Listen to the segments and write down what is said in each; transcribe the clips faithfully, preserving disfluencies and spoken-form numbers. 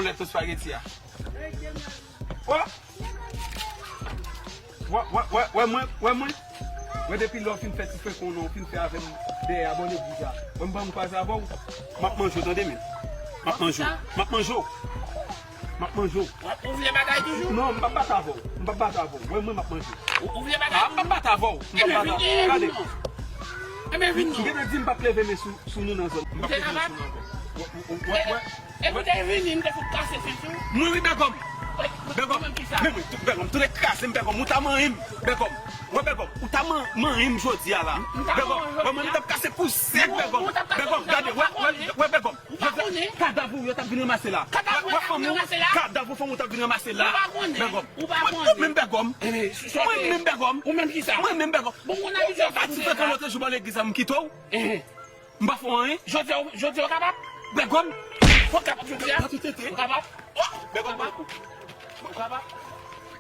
Lèt sou spaghetti a. Wè, wè, wè, wè, wè mwen, wè mwen. Wè depi lè w fin fè ti frekon nan, w fin fè avè m dèyè a bò legliz la. Wè m ban m kwaze avè w. M ap manje w, tande, men. M ap manje w. M ap manje w. M ap manje w. W ap, ou vle batay toujou? Non, m p ap batay avè w. M p ap batay avè w. Wè mwen, m ap manje w. Ou, ou vle batay toujou? Ah, m p ap batay avè w. M p ap batay avè w. Gade. Enben vin non. M gentan di m p ap leve men sou, sou nou nan zòn. M p ap leve men sou nou ankò. Wè, wè, wè, wè. E pou te vini, m te fout kase senti w. Mwen wi, Bègòm. Bègòm. Men mwen, tou, Bègòm, tou te kraze m, Bègòm, ou ta manyen m, Bègòm. Wè, Bègòm, ou ta man-, manyen m jodi a la. Bègòm, wè, mwen, m t ap kase pou sèk, Bègòm. Bègòm, gade, wè, wè, wè, Bègòm. Jodi a, kadav ou yo t ap vin ranmase la. Wè, wè, fanm ou, kadav ou fanm ou t ap vin ranmase la. Bègòm. Mwen menm, Bègòm. Mwen menm, Bègòm. Ou menm ki sa? Mwen menm, Bègòm. Bon, ou pa ti frekant lòt jou bò legliz la, m kite w. M pa fè w anyen. Jodi a, jodi a, ou kapab? Bègòm. Ou kapab jodi a? Ou kapab? Bègòm ban m kou. Ou kapab?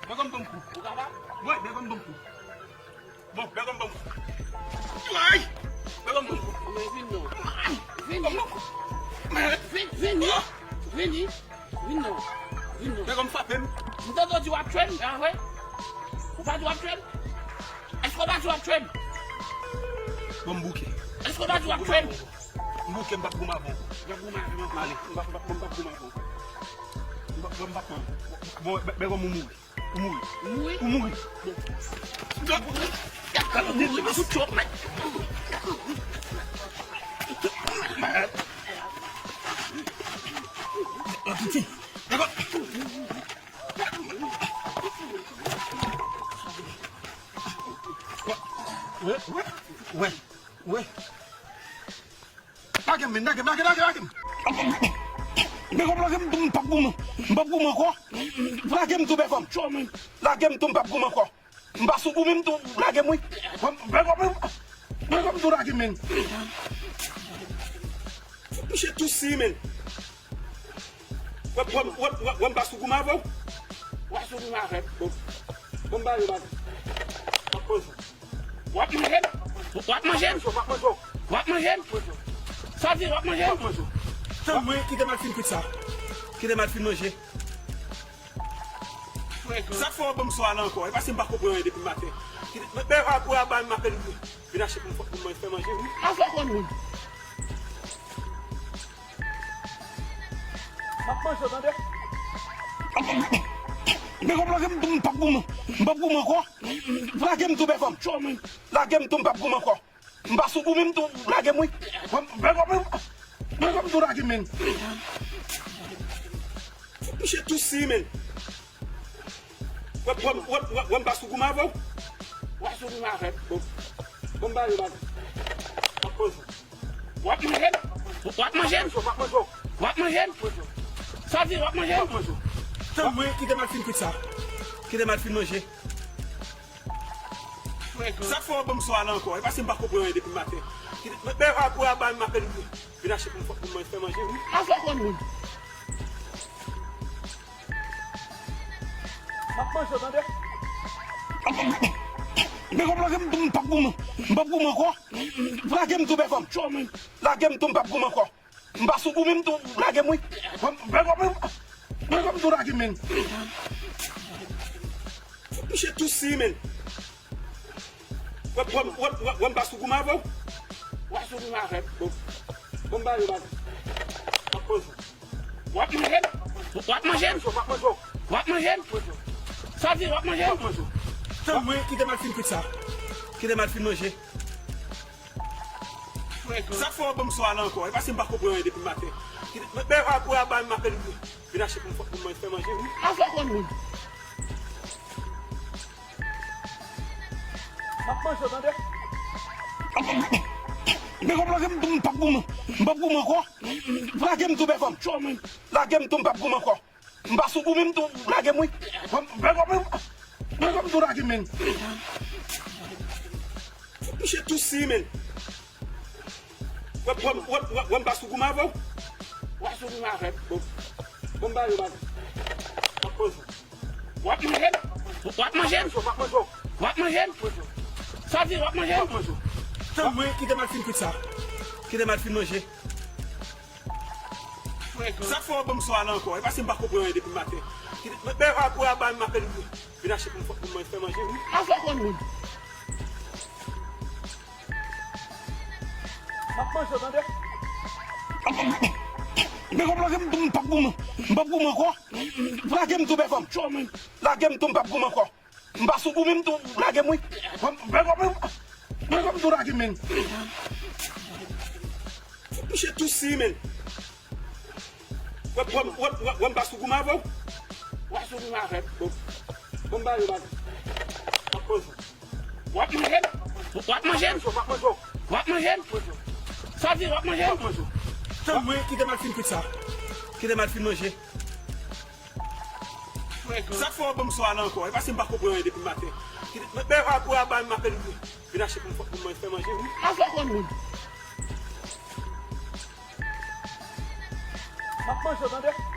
Bègòm ban m kou. Ou kapab? Wi, Bègòm ban m kou. Bon, Bègòm ban m kou. Ay! Bègòm ban m kou. Men vin non. Ay! Vin. Ban m kou. Vin, vini. Vini. Vin non. Vin non. Bègòm frape m. M tande w di w ap tchwe m, a vre? Ou pa di w ap tchwe m? Èske w pa di w ap tchwe m? Bon, m bouke. Èske w pa di w ap tchwe m? M bouke, m p ap goumen avè w. M p ap goumen avè w ankò. Ale, m p ap, m p ap, m p ap goumen avè w. M p ap, m p ap pran. Bon, Bè-, Bègòm, ou mouri. Ou mouri. Ou mouri? Ou mouri. Bon. Bègòm. Wè, wè, wè, wè. Lage m, men, lage m, lage, lage, lage m. Bègòm, lage m, m p ap goumen. M p ap goumen ankò. Lage m tou, Bègòm. Lage m tou, m p ap goumen ankò. M pa sou goumen m tou, lage m, wi. Bègòm, Bègòm tou, lage m, men. Fòk misye tousi, men. Wè, wè, wè, wè, wè m pa sou goumen avè w. W ap sou goumen avè m. Bon. Bon, m ba yo bagay. W ap manje. W ap manje m? W ap manje m? W ap manje m? W ap manje m? Sa di w ap manje m? W ap manje. Tann mwen, kite m al fin kwit sa. Kite m al fin manje. Sa fè w ban m swa la ankò. E pa si m pa konprann anyen depi maten. Kite, men, men, pa pou a bay m apèl. Vin achte pou m, pou mwen fè manje, wi. Avan konn moun. M ap manje w, tande? Bègòm, lage m tou, m p ap goumen. M p ap goumen ankò. Lage m tou, Bègòm. Lage m tou, m p ap goumen ankò. M pa sou goumen m tou, lage m, wi. Bègòm, Bègòm tou, lage m, men. Fòk misye tousi, men. Wè, wè, wè, wè, wè m pa sou goumen avè w. W ap sou goumen avè m. Bon. Bon, m ba yo bagay. W ap manje. W ap manje m? W ap manje m? W ap manje m? W ap manje m? Sa di w ap manje m? W ap manje. Tann mwen, kite m al fin kwit sa. Kite m al fin manje. Sa fè w ban m swa la ankò. E pa si m pa konprann anyen depi maten. Kite, men, men, pa pou a bay m apèl. Vin achte pou m, pou mwen fè manje, wi. Avan konn moun. M ap manje w, tande? Bègòm, lage m tou, m p ap goumen. M p ap goumen ankò. Lage m tou, Bègòm. Lage m tou, m p ap goumen ankò. M pa sou goumen m tou, lage m, wi. Bègòm, Bègòm tou, lage m, men. Fòk misye tousi, men. Wè, wè, wè, wè, wè m pa sou goumen avè w. W ap sou goumen avè m. Bon. Bon, m ba yo bagay. W ap manje. W ap manje m? W ap manje m? W ap manje. W ap manje m? Sa di w ap manje m? W ap manje. Tann mwen, kite m al fin kwit sa. Kite m al fin manje. Sa fè w ban m swa la ankò. E pa si m pa konprann anyen depi maten. Kite, men, men, pa pou a bay m apèl. Vin achte pou m, pou mwen fè manje, wi. Avan konn moun. M ap manje w, tande? Bègòm, lage m tou, m p ap goumen. M p ap goumen ankò. Lage m tou, Bègòm. Lage m tou, m p ap goumen ankò. M pa sou goumen m tou, lage m, wi. Bègòm, Bègòm tou, lage m, men. Fòk misye tousi, men. Wè, wè, wè, wè, wè m pa sou goumen avè w. W ap sou goumen avè m. Bon. Bon, m ba yo bagay. W ap manje. W ap manje m? W ap manje m? W ap manje. W ap manje m? Sa di w ap manje m? W ap manje. Tann mwen, kite m al fin kwit sa. Kite m al fin manje. Sa k fè w ban m swa la ankò? E paske m pa konprann anyen depi maten. Kite, men, men, pa, pa, pa, m apèl vin achte pou m fè, pou mwen fè manje, wi. Afè konn moun. M ap manje, w tande? Men konprann ke m tou, m p ap goumen. M p ap goumen ankò. Lage m tou, bèfòm. Lage m tou, m p ap goumen ankò. M pa sou goumen, m tou lage m, wi. Bèfòm, bèfòm, bèfòm tou lage m, men. Fòk mouche tousi, men. Wè, wè, wè, wè, wè, m pa sou goumen avè w. W ap sou goumen avè m. Bon. Bon, m ba yo, ba yo. W ap manje. W ap manje? W ap manje? W ap manje? W ap manje? Sa di, w ap manje? W ap manje. Tann mwen, kite m al fin kwit sa. Kite m al fin manje. Sa k fè w ban m swa la ankò? E paske m pa konprann anyen depi maten. Kite, men, men, pa, pa, pa, m apèl vin achte pou m fè, pou mwen fè manje, wi. Afè konn moun. M ap manje, w tande?